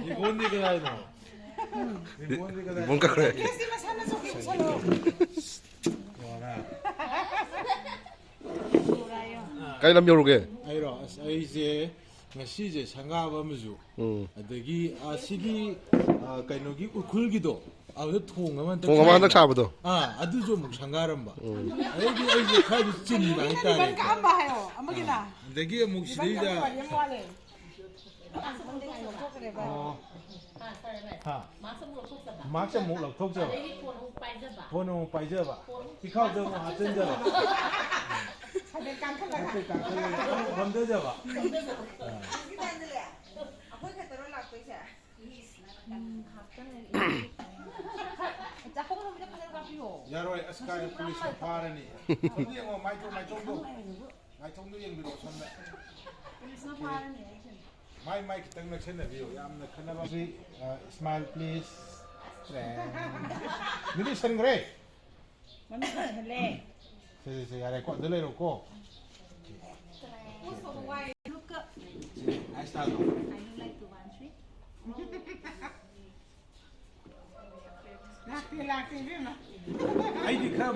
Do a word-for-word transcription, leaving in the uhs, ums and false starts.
ꯔꯤꯕꯣꯟꯗꯤ ꯀꯗꯥꯏꯅꯣ? ꯔꯤꯕꯣꯟꯗꯤ ꯀꯗꯥꯏꯅꯣ? Ribbon ꯀꯛꯈ꯭ꯔꯦ꯫ ꯀꯦꯁꯤ ꯃꯁꯥꯅ ꯆꯣꯀꯤ ꯄꯨꯁꯜꯂꯣ꯫ ꯌꯥꯔꯦ꯫ ꯀꯥꯏ ꯂꯝ ꯌꯧꯔꯨꯒꯦ? ꯑꯩꯔꯣ? ꯑꯁ, ꯑꯩꯁꯦ ꯉꯁꯤꯁꯦ ꯁꯪꯒꯥꯕ ꯑꯃꯁꯨ, ꯎꯝ꯫ ꯑꯗꯒꯤ, ꯑ, ꯁꯤꯒꯤ, ꯑ, ꯀꯩꯅꯣꯒꯤ ꯎꯈ꯭ꯔꯨꯜꯒꯤꯗꯣ, ꯑꯗꯨꯗ ꯊꯣꯡ ꯑꯃ ꯍꯟꯗꯛ ꯊꯣꯡ ꯑꯃ ꯍꯟꯗꯛ ꯁꯥꯕꯗꯣ꯫ ꯑꯥ, ꯑꯗꯨꯁꯨ ꯑꯃꯨꯛ ꯁꯪꯒꯥꯔꯝꯕ꯫ ꯎꯝ꯫ ꯑꯗꯩꯗꯤ ꯑꯩꯁꯦ ꯈꯔꯁꯨ ꯆꯤꯟꯕ ꯍꯥꯏꯇꯥꯔꯦ꯫ ꯀꯛꯑꯝꯕ ꯍꯥꯏꯌꯣ, ꯑꯃꯒꯤꯅ꯫ ꯑꯥ, ꯑꯗꯒꯤ ꯑꯃꯨꯛ ꯁꯤꯗꯩꯗ ꯋꯥꯠꯂꯦ꯫ ꯑꯣ꯫ ꯍꯥ꯫ ꯃꯥꯛꯁ ꯑꯃꯨꯛ ꯂꯧꯊꯣꯛꯆꯕ꯫ ꯑꯗꯩꯗꯤ ꯐꯣꯟ ꯑꯃꯨꯛ ꯄꯥꯏꯖꯕ꯫ ꯐꯣꯟ ꯑꯃꯨꯛ ꯄꯥꯏꯖꯕ꯫ ꯐꯣꯟ ꯑꯃꯨꯛ ꯄꯤꯈꯥꯎꯗ ꯑꯃꯨꯛ ꯍꯥꯞꯆꯤꯟꯖꯕ꯫ ꯍꯥꯏꯐꯦꯠ ꯀꯥꯡꯈꯠꯂꯒ꯫ ꯍꯥꯏꯐꯦꯠ ꯀꯥꯡꯈꯠꯂꯒ ꯑꯃꯨꯛ ꯐꯝꯊꯖꯕ꯫ ꯐꯝꯊꯖꯕ꯫ ꯑꯥ꯫ ꯍꯧꯖꯤꯛꯀꯥꯟꯗꯤꯅꯦ, ꯑꯩꯈꯣꯏ ꯈꯛꯇꯔꯣ ꯂꯥꯛꯇꯣꯏꯁꯦ? ꯎꯝ, ꯉꯥꯏꯍꯥꯛꯇꯪ ꯂꯩꯔꯤ꯫ ꯆꯥꯛꯈꯨꯝ ꯃꯅꯨꯡꯗ ꯐꯖꯅ ꯀꯥꯞꯄꯤꯌꯣ꯫ ꯌꯥꯔꯣꯏ, ꯑꯁ, ꯀꯥꯏ ꯄꯨꯂꯤꯁꯅ ꯐꯥꯔꯅꯤ꯫ ꯁꯣꯝꯗ ꯌꯦꯡꯉꯣ, ꯃꯥꯏꯊꯣꯡ, ꯃꯥꯏꯊꯣꯡꯗꯣ꯫ ꯃꯥꯏꯊꯣꯡꯗꯣ ꯌꯦꯡꯕꯤꯔꯛꯑꯣ, ꯁꯣꯝꯗ꯫ ꯄꯨꯂꯤꯁꯅ ꯐꯥꯔꯅꯤ ꯑꯩꯁꯦ꯫ ꯃꯥꯏ, ꯃꯥꯏ ꯈꯤꯇꯪ ꯅꯛꯁꯟꯅꯕꯤꯌꯨ, ꯌꯥꯝꯅ ꯈꯠꯅꯕ꯫ ꯁꯤ, ꯑ, smile please꯫ ꯇ꯭ꯔꯦꯡ꯫ ꯃꯤꯗꯤ ꯁꯟꯈ꯭ꯔꯦ꯫ ꯃꯃꯤꯠ ꯈꯨꯝꯖꯤꯜꯂꯦ꯫ ꯁꯦ, ꯁꯦ, ꯁꯦ, ꯌꯥꯔꯦꯀꯣ, ꯑꯗꯨ ꯂꯩꯔꯣꯀꯣ꯫ ꯁꯦ, ꯁꯦ, ꯁꯦ꯫ ꯁꯦ, ꯑꯥꯏꯁ ꯇꯥꯗ꯭ꯔꯣ? ꯂꯥꯛꯇꯦ, ꯂꯥꯛꯇꯦ, ꯏꯕꯦꯝꯃ꯫ ꯑꯩꯗꯤ ꯈꯔ